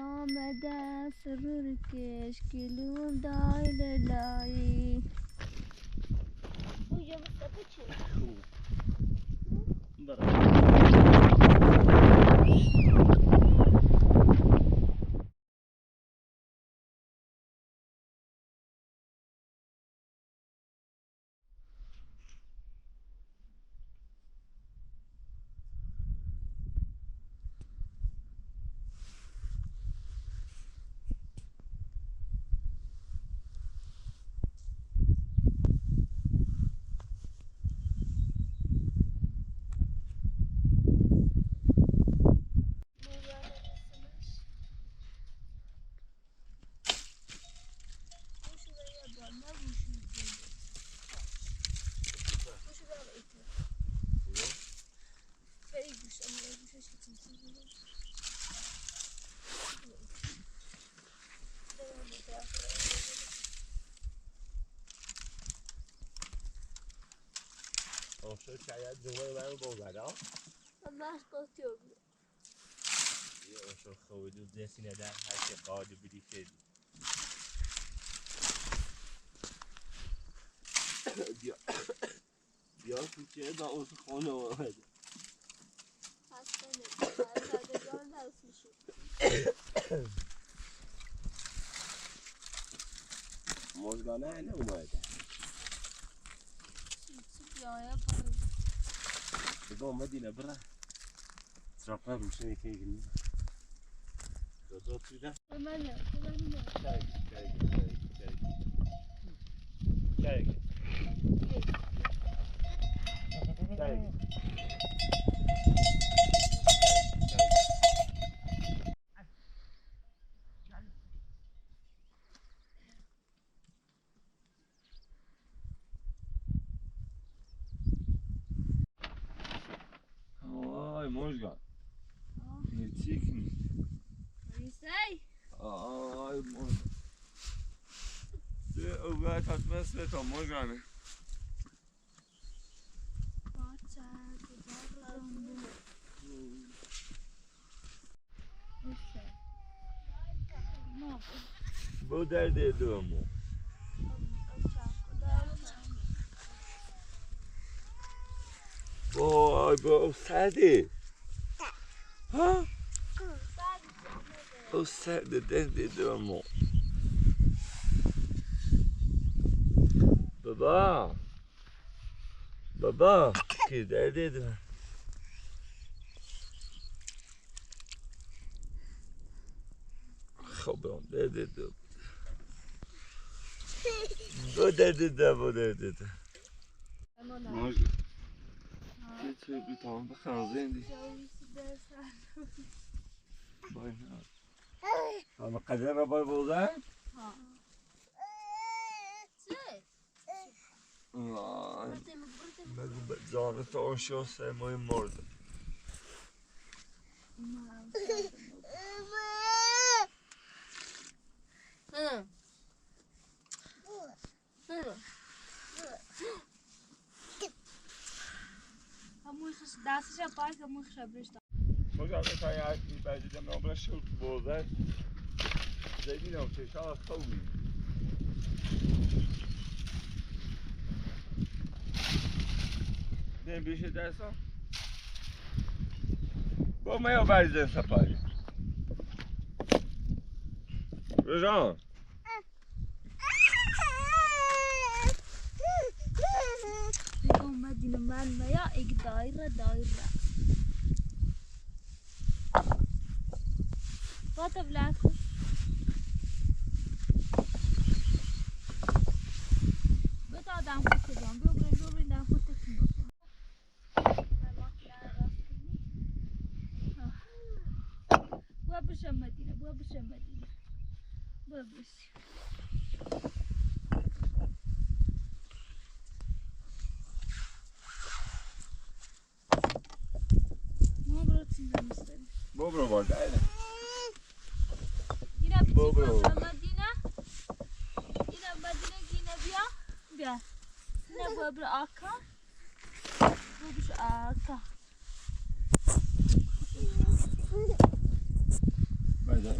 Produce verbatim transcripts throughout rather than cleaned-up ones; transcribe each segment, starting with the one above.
آمده سرور کش گلو دای لای. Og så skal jeg dro meg med og gå der, da. Og der skal du. Ja, og så får du det sine der, her skal du bli fri. Ja. Ja, så kjeder og så kan det være. Mozgana ne umar da. Go Medina bra. Trapa rushni ke gini. Go go tida. Gel, gel, gel, gel. Gel, gel. Gel, gel. Ay, Mozgan. Ne çekin? What do you say? Ay, Mozgan. De, o kadar tatmin et o Mozgan. Bu derdi durumu. Bu, bu serdi. Ha? Bu serdi derdi durumu. Baba. Baba, ki derdi durumu. Xo, bro, derdi durumu. Bu derdi durumu, bu derdi durumu. Moj. Geç bir tane bakalım, zendi. Ama kader baba burada. Ha. Vay. Canı to on şos e moj morda. Hı. Hı. Kamu ikhlas dasa siya pa, kamu ikhlas brista. Moj, agar saya ibadah dia nombor syuk boleh. Jadi nak cakap kau ni. Dia bisa dasa. Vamos aí, vai dessa página. João. Bego Medina, men me ya ek daire daire. What a black. But adam kutu dan, bu bu bu dan kutu. Bua brisha Medina, bua brisha Medina. Bua brisha. Bobro var der. Yine bir Bobro. Medina. Yine Medina, yine bir. Bir. Yine Bobro Aka. Bu bir arka. Böyle.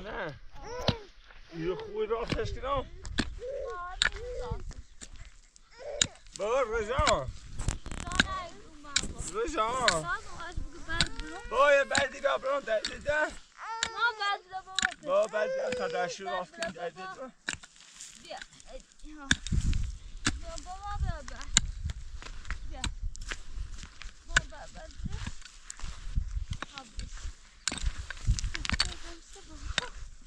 آه، نه. یه خوبی راستش کنم. بابا، رضا. رضا. بابا، یه بردی بیا برام در ده. بابا، بردی بیا تا در شو راست کن در ده. بیا. بیا، بابا، بیا، بیا. بیا. بابا، بیا، بیا.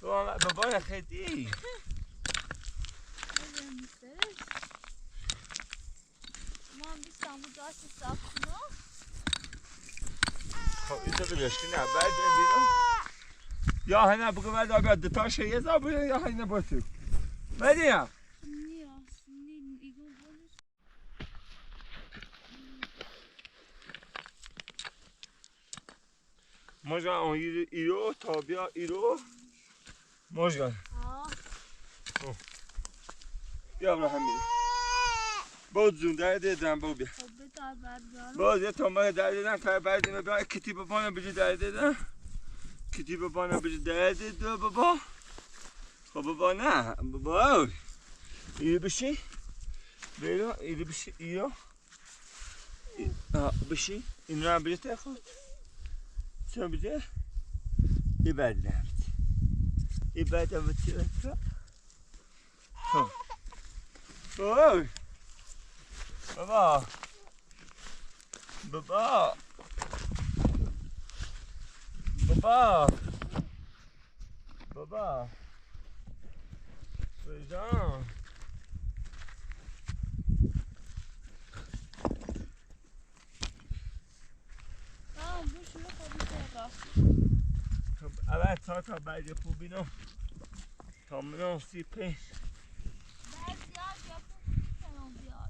بابا، بابا، خیلی. مامان، بیر saniyə, dur, siz tapsın o. Xo, indi bir geçdi, nə, bəlkə bir. Ya, hə, nə, bu qədər də bir taş şey yeza, bu ya, hə, nə, bu. Nə deyir? Niyə? Možda on iri, iro, to bio iro. Možda. آه. بیا برو همین. بازون در دیدن، بابا بیا. خب، بتا بردار. باز یه تا من در دیدن، تا بعد من بیا کتی بابا نه بجی در دیدن. کتی بابا نه بجی در دیدن، بابا. خب بابا نه، بابا. ایری بشی. بیرو، ایری بشی، ایرو. آه، بشی. این رو هم بجی تخود. چون بجی؟ ای بعد نه. ای بعد هم بجی. اوی. بابا. بابا. بابا. بابا. کجا؟ آه، بو شروع خودی کرد. خب، اول چهار تا برگ خوبی نو. تا منو سی پی. بعضی ها یا خوب می‌تونم بیارم.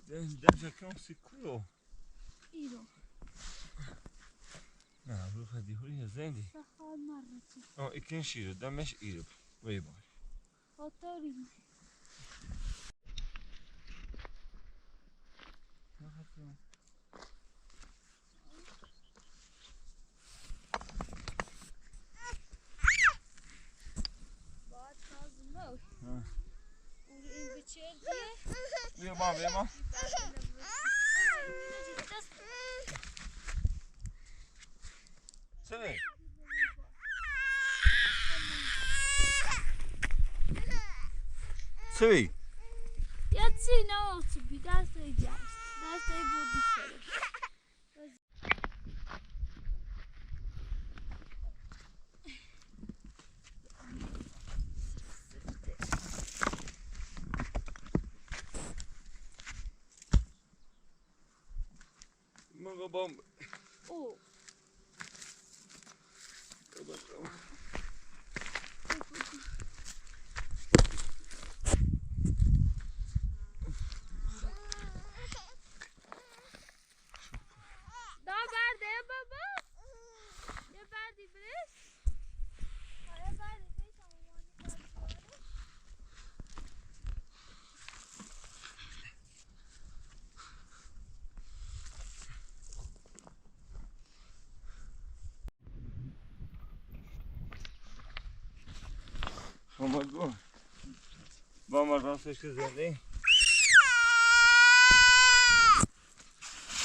Den, den ser ganske cool. ایرو. نه، بخواد دیگه زندی. سخال مرتی. آه، ایکن شیره، دمش ایرو. وی بار. خاطری. باید کازمه. ها. اون این بچه دیگه. بیا با، بیا با. سنه. چی؟ یا چی نه، چی بی دست ای جاست. دست ای بودی سره. Manga bom. او. دا برده بابا. یه بردی بریز. آره، بردی بریز. شما گو. با ما راستش که زنده.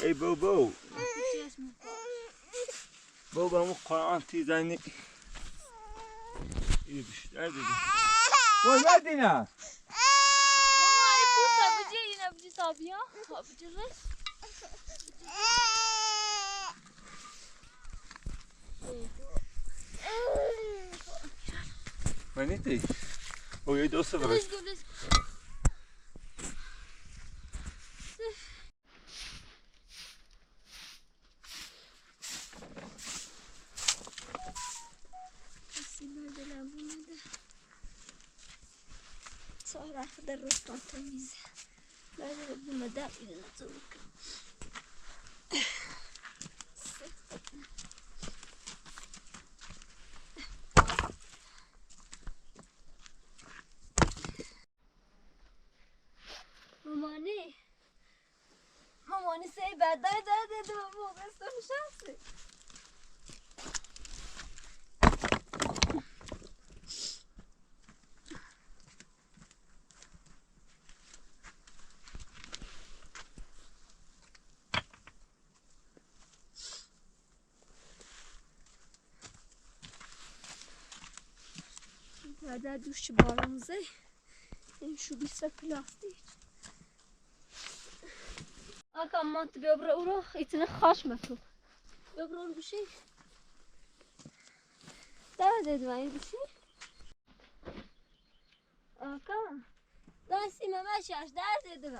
ای بو بو. بو بو، همون قرآن تی زنی. ای بیشتر دیگه. وای، ندینه. بابا، ای بو تا بجی، اینا بجی تا بیا. تا بجی رس. من نیتی. او، یه دو سه برش. Aslında böyle bunu da sonra da rostan temiz. Böyle bunu da ilazılık. Mamani. Mamani sei bedai da de do mo questo chance. Hadi düştü bağrımıza. Hem şu bir plastik. Aka, mat, bebra uro, içine kaçma çok. Bebra bir şey. Daha dedim aynı bir şey. Aka. Daha simeme şaş, daha dedim.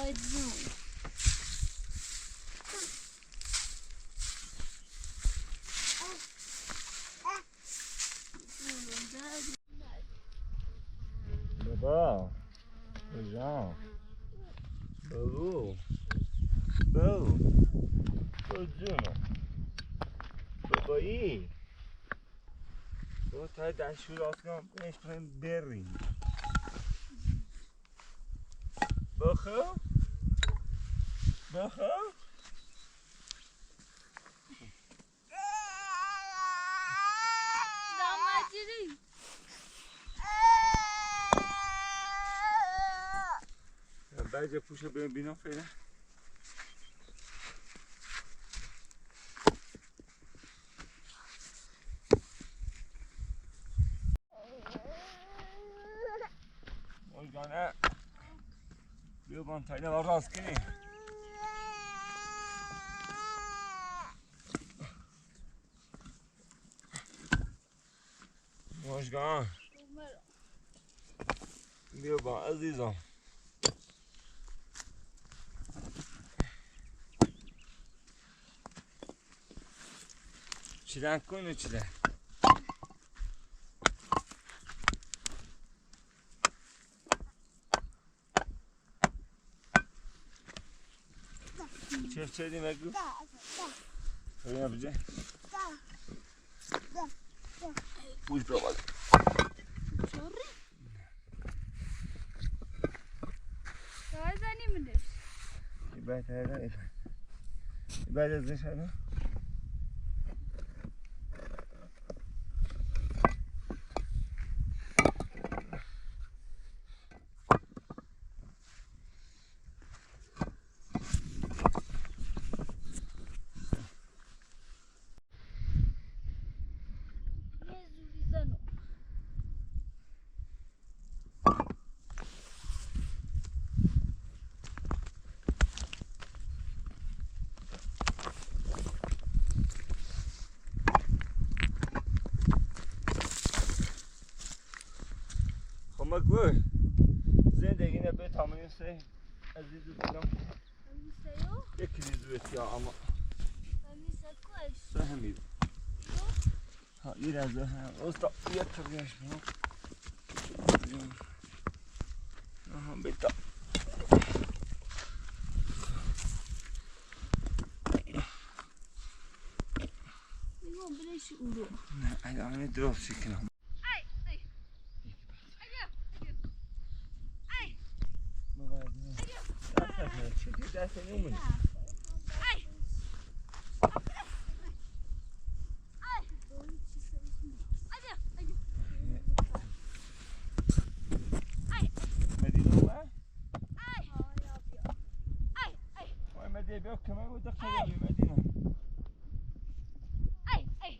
Baba. Hocam. Babu. Babu. Çocuğum. Baba iyi. Baba, tay da şu altına beş tane berry. Bakın. Bakın. Damlacılık. Ya, bence puşa benim binam falan. Oj, gane. Bir ban tayna var rastgele. Hoş geldin. Merhaba Azizim. Çilen koyun içine. Çek, çek, demek bu. Öyle yapacağım. Uy, baba. Sorry. Daha da ne mi? İbet, hayır, hayır. İbet, hayır. Ama gör. Sen de yine bir tamam sen. Aziz Usta. Aziz yok. Ekiniz üret ya ama. Aziz koş. Sen hem iyi. Yok. Ha, biraz daha. Ha, usta, yatır ya şimdi. Aha, beta. Yok, bir de şu ulu. Ne, ay, ay, ne drop sikin ama. Ay, ay. Ay, ay. Ay. Baba, ne? Ay. Çekil, daha sen yok mu? Ay. Medine var. Ay. Ay, ay. Vay Medine, bir öpkeme, bu da kayıyor Medine. Ay, ay.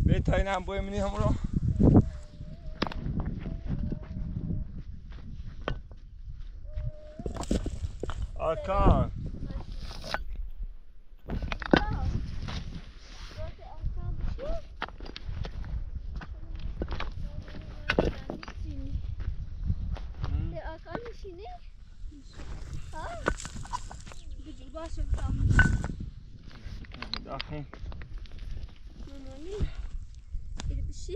Vit teinar hann bíðar minni, hann, bro. Arkan. Arkan. Bakın. Böyle bir şey.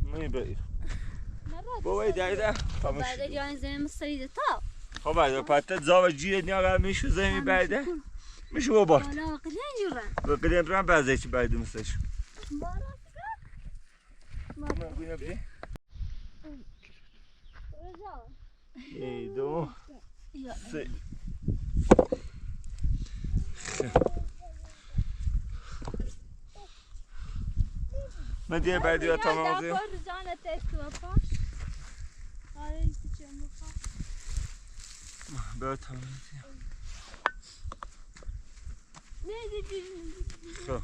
Muy bien. Bu way de. Tamam. Baba, yani zemin saydı ta. Baba, ya patta zava ciye ne gelmiş zemin bayda. Miş bu bart. Wala qilin jura. Qilin ran bazı için baydım saç. Mara. Buna bir. Rıza. Ey, do. Ya. Se. Medine, Medine, tamam oldu. Rıza ne testi yapar? Ay, sıçan yapar. Böyle tamam. Ne dedin? Şu.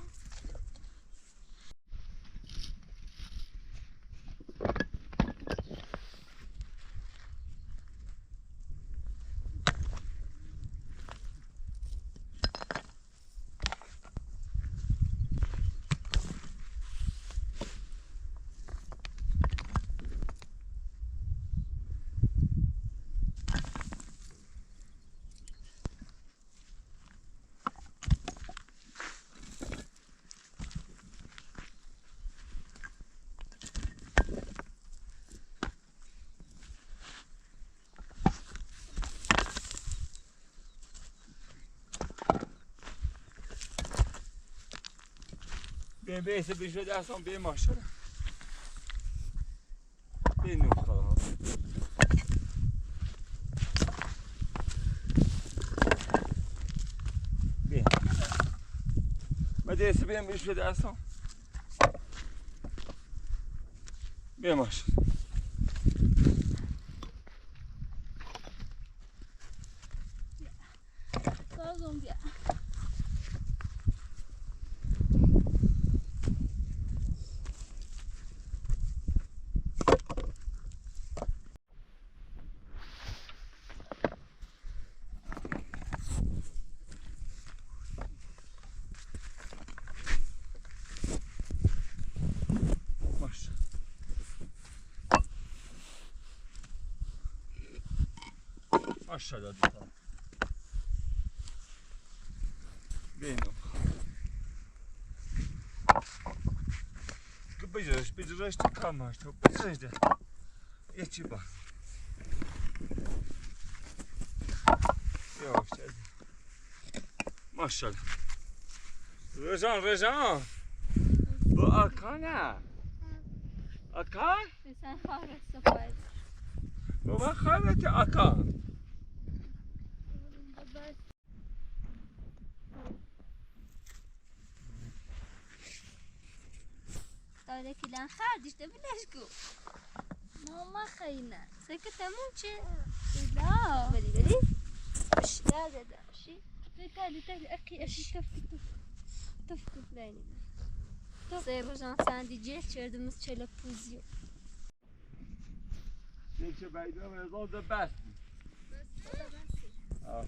بیا، بیا، بیا، بیا، دستم، بیا، ماشاءالله. بیا، نوح، خلاص. بیا. ما دسته بیا، بیا، بیا، دستم. بیا، ماشاءالله. Sağ olun ya. Maşallah. Maşallah. Beno. Bıcırış, bıcırış da kalmaz. Çok bıcırış da. Geçi bak. Yavaş, hadi. Maşallah. Rejan, Rejan. Bu Akan ha. Akan? Sen kahretsin. Baba kahretti Akan. Tavlekî lan xar dîşte bilêşku. Mama xeyne. Seke temû çi? La. Belî, belî. Şş, la, la, la. Şi. Tê, tê, tê, ekî, ekî, tuf, tuf. Tuf, tuf, leyni. Tuf. Sê rojan sen dî cêl çêrdimiz çele puzî. Neyse, ben de mezun da best. Ha.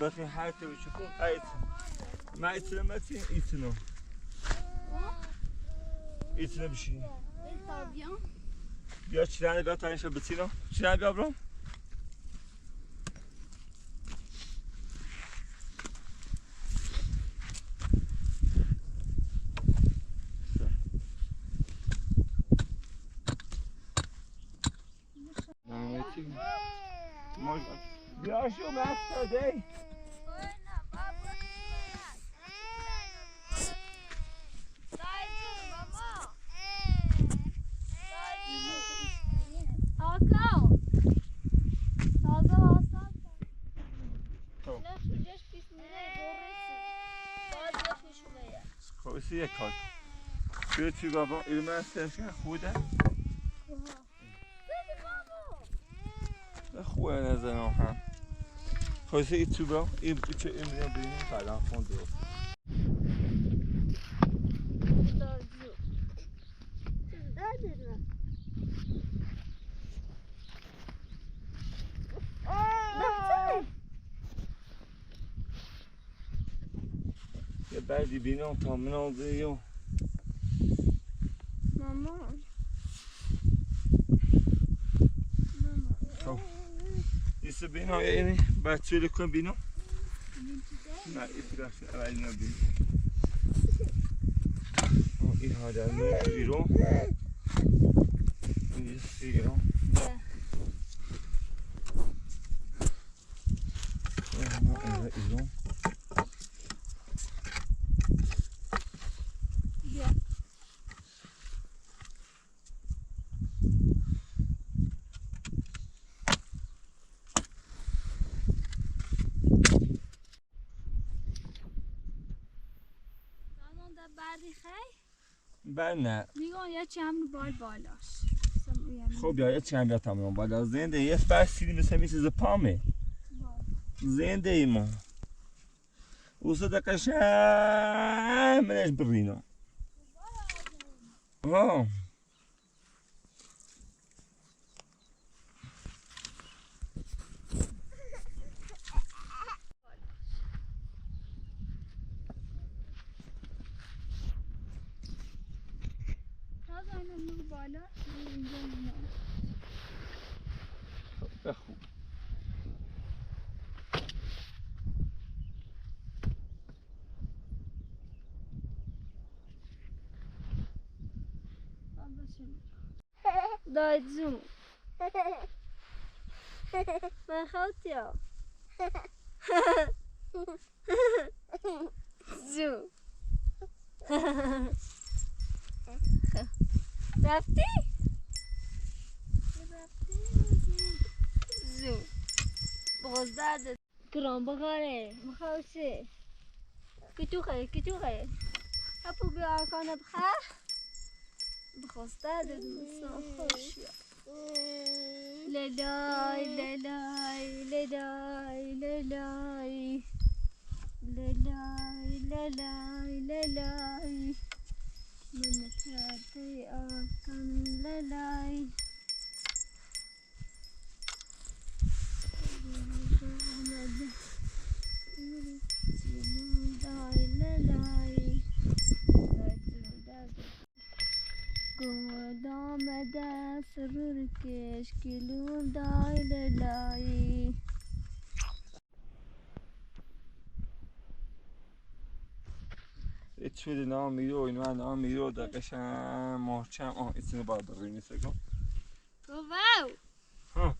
Bakın her türlü çıkıyor. Ay, içine. Ne içine, ne içine? İçine. İçine bir şey. Ya, çileğini bir tane şey bitsin o. Çileğini bir ablam. Можно. Я ещё мясо дай. Taze alsan. Tamam. Koysiye kalk. Şöyle tüy baba, elime sen şey, hude. خوبه نزنم هم. خواهیسه ای تو با، ای بچه ای میان بینیم، سلام کن دو. Ya ben dibine tamam oldu yok. Mama. Mama. Tamam. Ise bino ya ini, bachelor con bino. Na, ise la ala ina bino. Oh, hija, ya no quiero. Ise, quiero. Ya. Tamam da bari xey. بله. می‌گم یه چند بار بالاش. اصلاً اون یعنی خب یا، یه چند بار تمام بالا. زنده یه بر سیلی مثل می‌سه زپامه. بالا. زنده ای ما. اوسه ده قشنگ منش برینو. آه. Taze annem bunu bağla. Dayıcığım. Ben kalkıyorum. زو. رفتی؟ زو. بغض داده. گران بگاره. مخوشه. کتو خیلی، کتو خیلی. اپو بیا آرکانه بخواه. بغض داده دوستان خوشی. لالای، لالای، لالای، لالای. لالای، لالای، لالای. من تردی آکم لالای. لالای، لالای. گل آمده سرور کش گلون دای لالایی. ای چوری نام میرو، این من نام میرو، در قشنگ محکم. آه، ایتینی باید بگویی، نیست کن. واو. ها.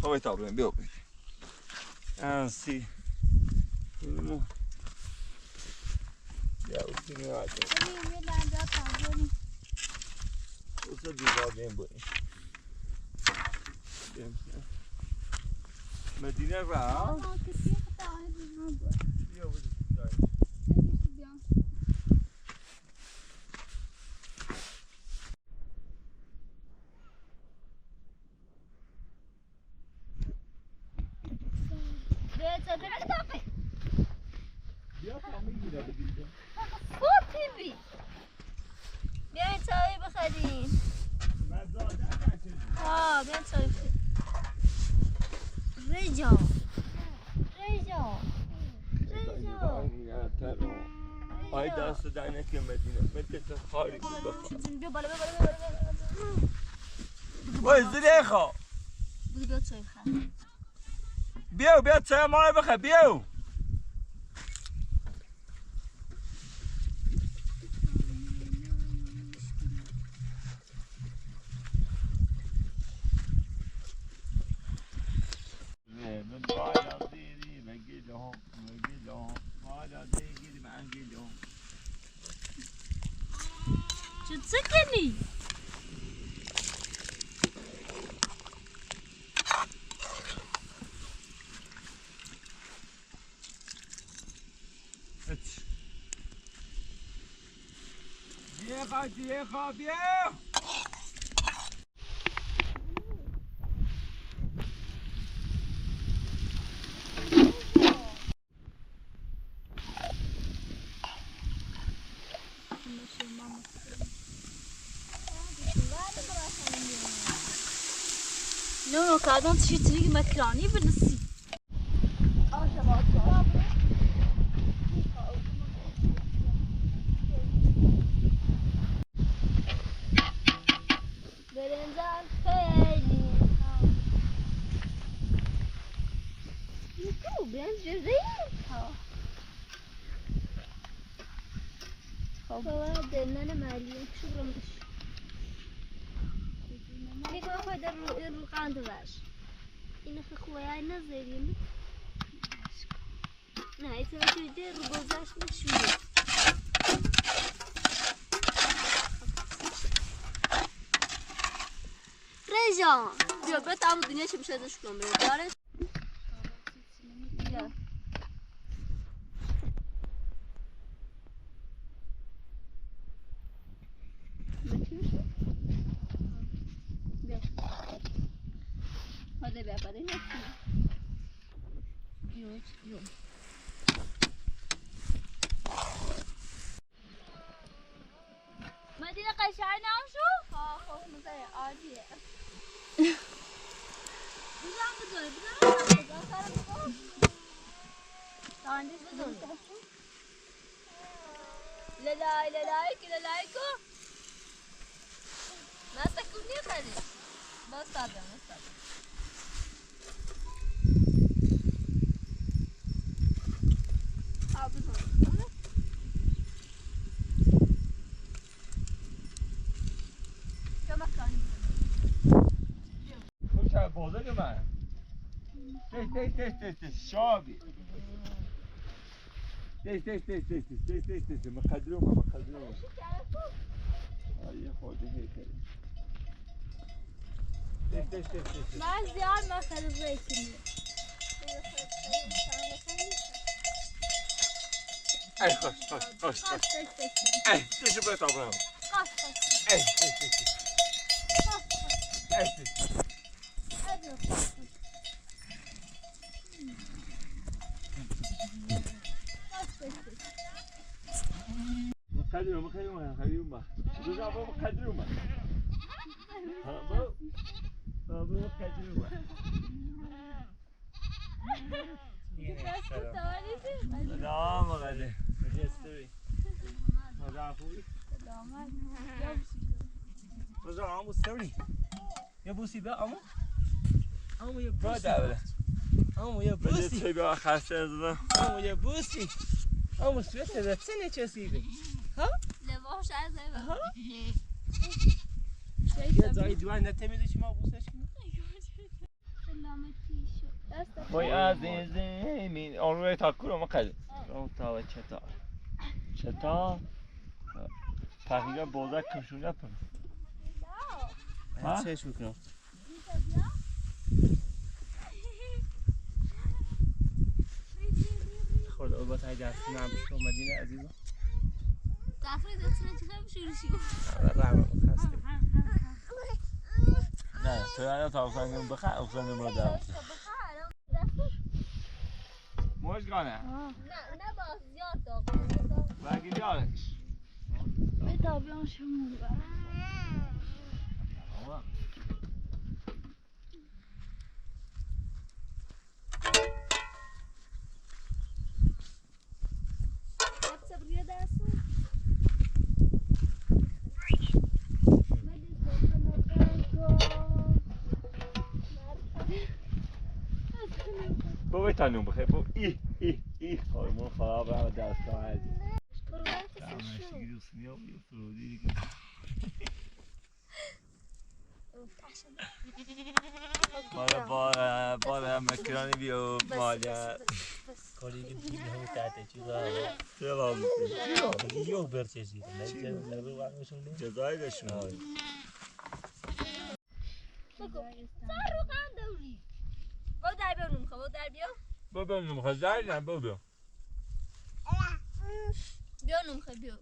خب، ایتا بریم، بیا بریم. انسی. یا، اوکی، می‌آید. اوسا دیوار بیم بریم. مدینه را. آه، کسی خطا آه، بیا بریم. بیا. بیاین چای بخوریم. آه، بیاین چای بخوریم. رضا. رضا. رضا. آی، دست در نکن مدینه. مدینه خالی بود. بیا بالا، بیا بالا، بیا بالا، بیا بالا. وای، زلیخا. بودو بیا چای بخور. بیا، بیا چای ما رو بخور، بیا. چی چی کنی؟ هیچ. بیا، بیا، بیا. نو، نو، کادان چی چی مکرانی بنسی. برنجال خیلی. تو برنج ریز. ها. خب. بابا، دندان مالی. شو برم دش. می‌گم خود رو، رو قند باش. این خو-، خویای نزدیم. نه، ایتو ایتو ده رو گذشت نشون. رضا، بیا، بیا، تمام دنیا چه می‌شه ازش کنم، بیا، دارش. بیا. بیا. حالا بیا، بعد این. یوچ، یوچ. مدینه قشنگ نشو؟ ها، خوب، مزه عالیه. بزن، بزن، بزن، بزن، سرم بزن. داندیش بزن. لالای، لالای، لالای کو. مست کونی خالی. مست آدم، مست آدم. آب بزن. کم کاری. خوش بازه که من. Tez, tez, tez, tez, tez, chove. Tez, tez, tez, tez, tez, tez, tez, tez, tez, macadrama, macadrama. Ai, é foda, é, cara. Tez, tez, tez, tez, tez. Mas já, mas quero ver aqui. Ai, koş, koş, koş, koş. Koş, tez, tez, tez. Ai, deixa eu botar o Bruno. Koş, koş. Ai, tez, tez, tez. Koş, koş. Ai, tez. Macadrama, macadrama, macadrama. Rojava, macadrama. Tamam. Tamam, macadrama. Yine selam. Selam, hadi. Rojava, خوبی؟ سلامت. Rojava, I'm sorry. یه بوسی به عمو. عمو یه بوسی. بده. عمو یه بوسی. بده تو بیا خسته از من. عمو یه بوسی. عمو سوئتر چه نچسیبه؟ ها؟ لباس از این. ها؟ یه جایی دیوار نتمیزی چی ما بوسش کنیم؟ سلامتی شو. Vay azizim, oraya takır ama kal. O tava çeta. Çeta. تقریبا بازک کشون نپر. ها؟ چش می‌کنم. خود او با تای دست نام شو مدینه عزیزم. تفریح دستونه چه خیلی شروع شد. آره، رحمت هستی. نه، تو یعنی تا افسانه بخیر، افسانه ما دارم. موج گانه. نه، نه، باز زیاد داغ. باقی جارش. به تابیان شمول. آقا. بابا، تا نون بخیر. بابا، ای، ای، ای. خانمان خراب هم دست کار. Bara, bara, bara makaroni بیو مالیه. کاری که دیگه هم تحت چیزا. چرا؟ دیگه یو برچه چیزا. نه، نه، نه، نه، نه، نه. جزای داشتم. بگو. سر رو قند دوری. با در بیا نون خب، با در بیا. با بیا نون خب، در نه، با بیا. بیا نون خب، بیا.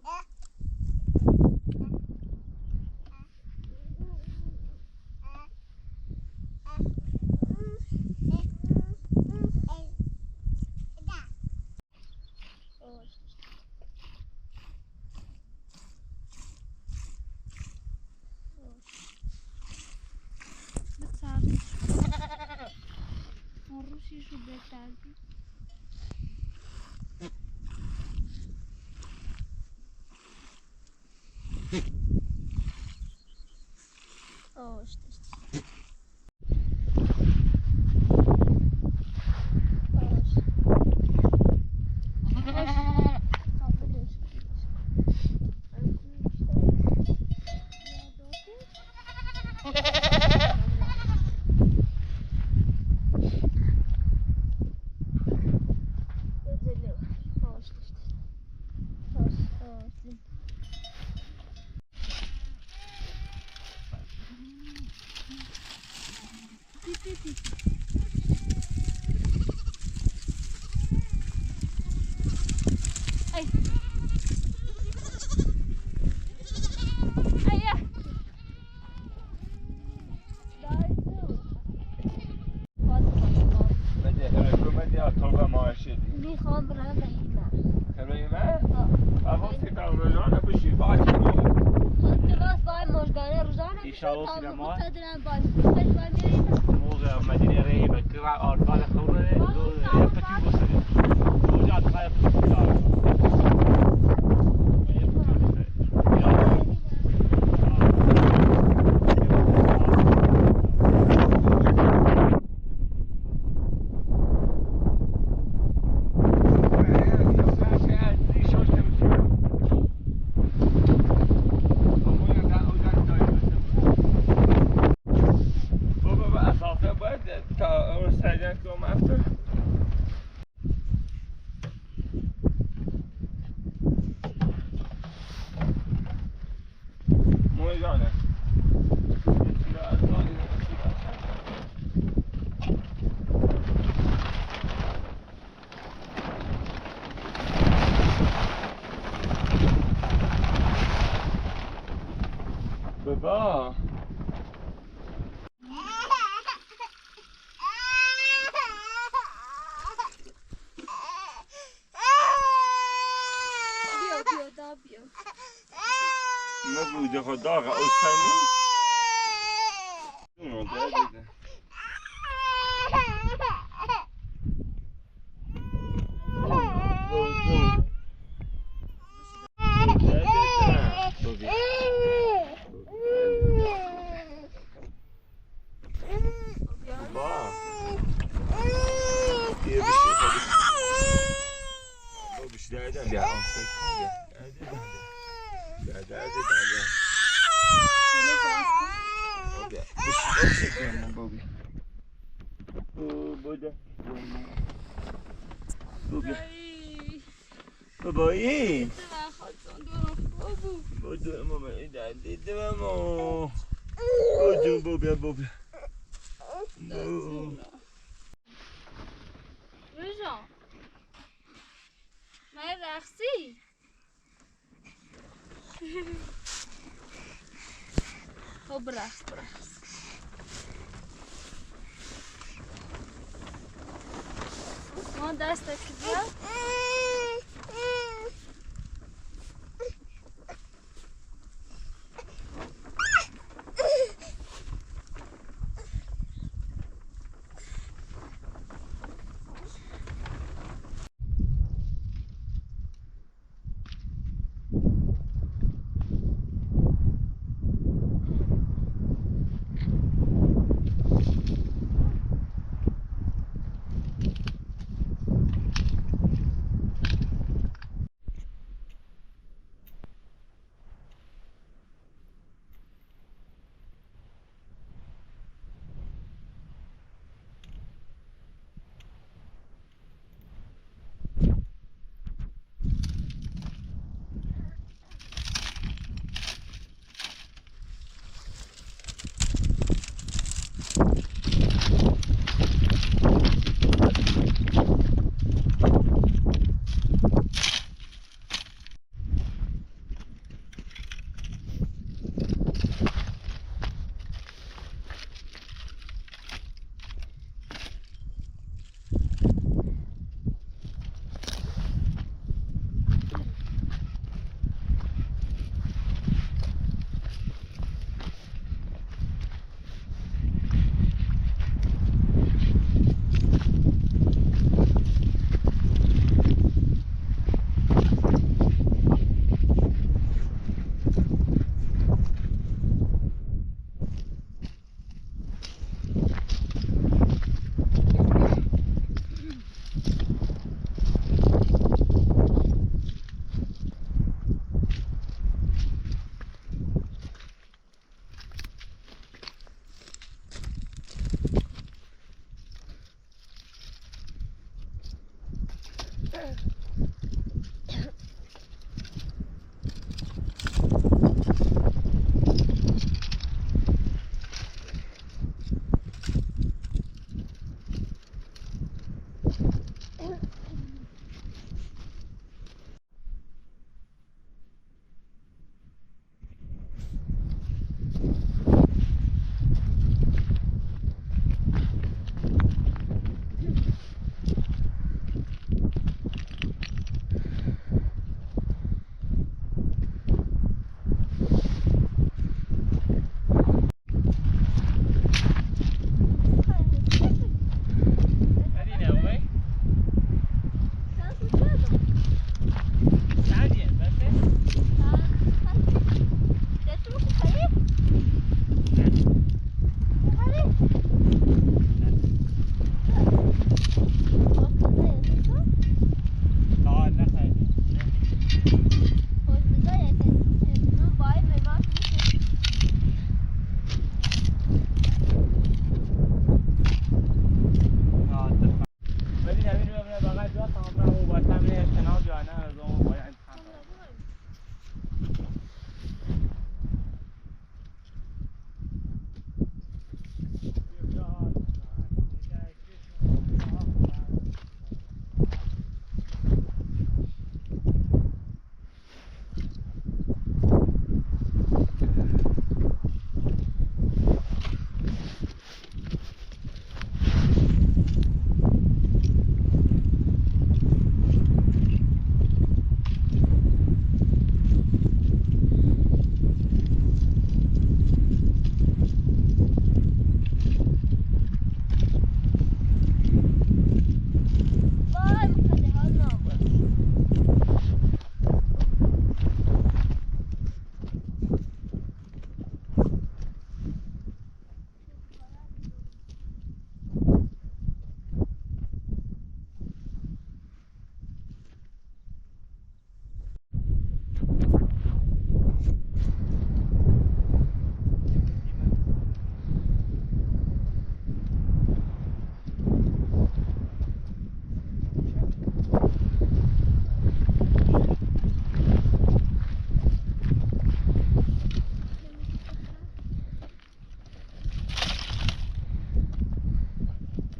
بده، هرکو بده، یا تربه ماهشی دی. می‌خوام برم به ایمه. هرکو ایمه؟ آه. آقا، سیتا روزانه بشی، باید. خود تو باز باید مجدانه روزانه بشی، انشاءالله تا سینما. مقصد دارم باید. خود باید می‌ریم. موقع مدینه ری به کرا آرکان خوره، دو، یا پتی بسری. دو جا کار پتی دار. بابا، بابا، اثاثه باید Eg kom aftur. Má eg gjøre det? Baba. Bia, Bia, da, Bia. Má Gud, eg har dagar og seinni. Nå, det er det. Baba, ey. Baba, mamma, ey, daddy, mamma. Baba, baba, baba. Rúsa. Má eg raksa? Ó, braksa, braksa. Má eg dasta aqui, tá?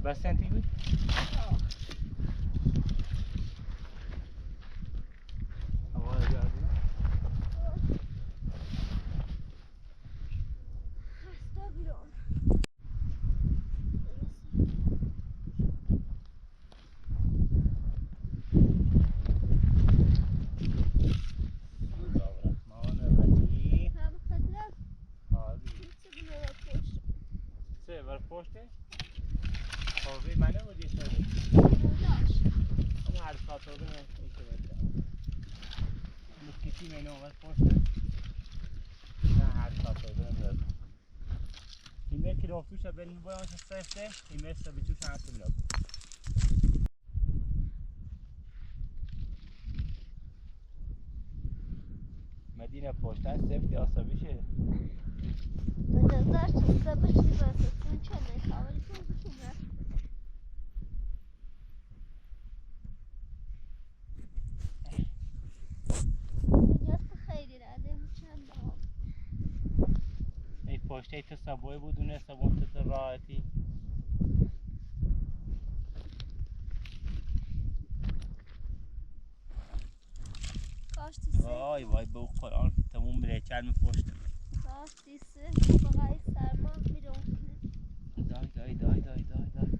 بس انت تقول؟ بسم الله الرحمن الرحیم. حاضر. چه بر پشته؟ حاضر منه بودی شده. اما هر ساعت رو نه ایشه بده. مکیتی منو بر پشته. نه هر ساعت رو نه. Immerke du auf Dusche, wenn du bei uns das Fest, immerke du Dusche hast du wieder. مدینه پشت دست سفتی آسا بشه. من داشت سبب چی بس چون چه می‌خوام چون بکنم. اینجاست خیلی رده می‌شم. ای پشت ای تو سبوی بود اون سبون تو تو راحتی. کاش تو سه. وای وای به قرآن تموم میره چرم پشت. کاش تو سه. بقای سرما می‌رم. دای دای دای دای دای دای.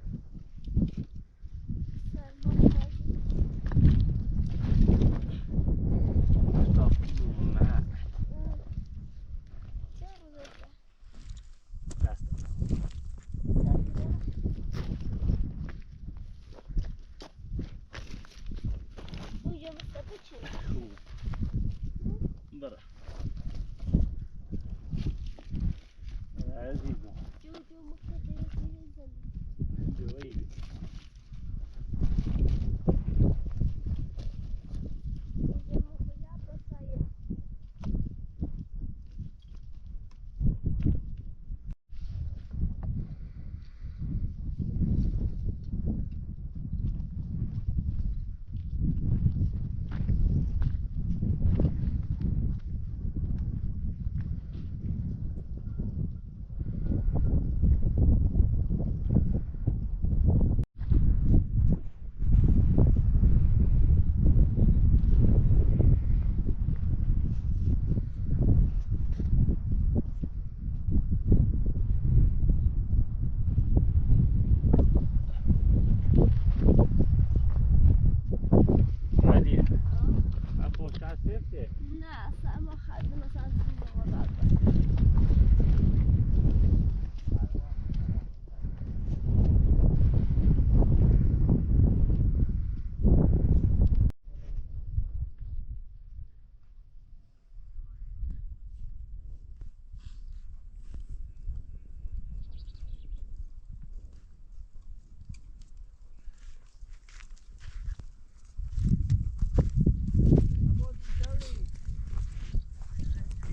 برا. عزیزم.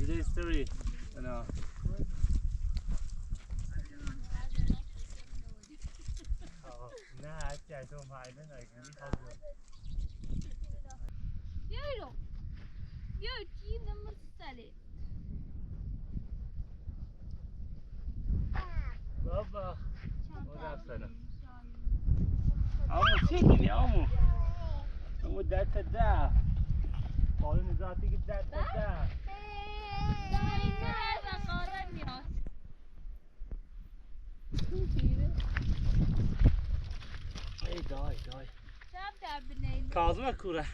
Today's story. نه، اگه تو مایده نگیری، خب. بیا رو. بیا، جیم نمبر سالی. بابا. او رفتنه. عمو، چی می‌گی، عمو؟ عمو، ده تا ده. قانون ذاتی که ده تا ده. دایره و قاره میاد. ای دای، دای. کاظم کوره.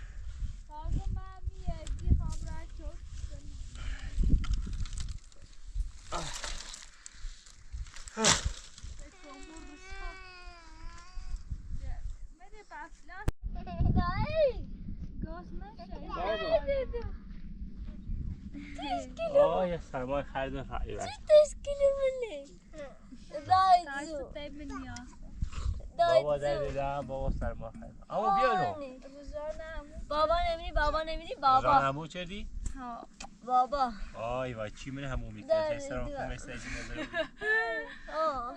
کاظم من می‌گم، بی خبر شد. آه، یه سرمایه خرید رایگان. تشکیل بله. رایگان. بابا، دای دای. بابا، سرمایه خرید. اما بیا رو. بابا نمی‌ری، بابا نمی‌ری، بابا. جان عمو چردی؟ ها. بابا. آی وای، چی من همو می‌کنه؟ سرم خون می‌سازی. آه.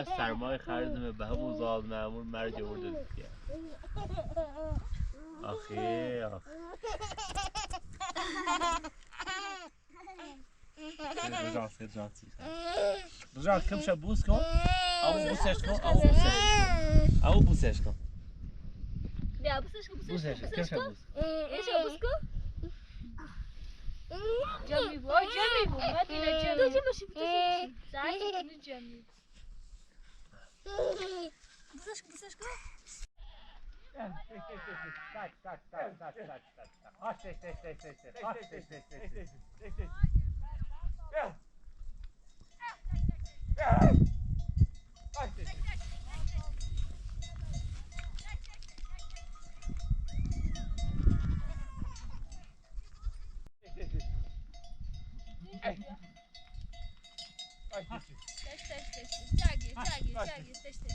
سرمای خرج به همون زاد معمول مرگ برده دیگه. آخه، آخه. Rahat, rahat. Rahat, kom şöyle buz koy. Avu buz seç koy, avu buz seç koy. Avu buz seç koy. Ya, buz seç koy, buz seç koy, buz seç koy. Buz seç koy. Eşe buz koy. Cami bu, ay, cami bu. Hadi la cami. Dur, cami bu. Sen bunu cami. Buz seç koy, buz seç koy. Kaç, kaç, kaç, kaç, kaç. Aç, seç, seç, seç, seç, seç. Aç, seç, seç, seç, seç. Seç, seç. Gel. Gel. Aç, seç, seç. Seç, seç, seç. Ay. Ay, seç, seç. Seç, seç, seç, seç. Çay gir, çay gir, çay gir. Seç, seç.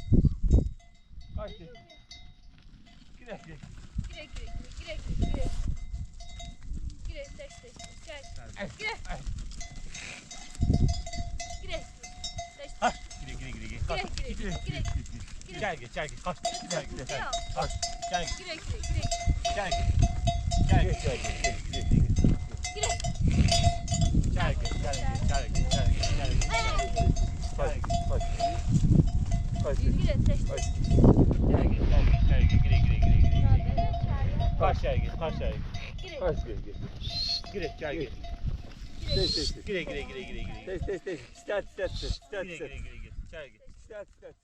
Ay, seç, seç. Gire, gire. Gire, gire, gire, gire, gire. Gire, seç, seç, seç. Çay. Ay. Gire. Ay. Gire, seç, seç. Ha, gire, gire, gire, gire. Gire, gire, gire, gire. Gire. Gel, gel, gel, gel. Kaç. Gel, gel, gel. Kaç. Gel, gel. Gire, gire, gire. Gel, gel. Gel, gel, gel, gel, gel, gel. Gire. Gel, gel, gel, gel, gel, gel, gel. Gel, gel. Kaç, kaç. Kaç. Gire, seç. Kaç. Gel, gel, gel, gel, gel, gire, gire, gire, gire, gire. Kaç, gel, gel, kaç, gel. Gire. Kaç, gel, gel. Şşt, gire, gel, gel. Gire. Seç, seç, seç. Gire, gire, gire, gire, gire. Seç, seç, seç. Start, start, start, start, start. Gire, gire, gire, gire. Gel, gel. Start, start.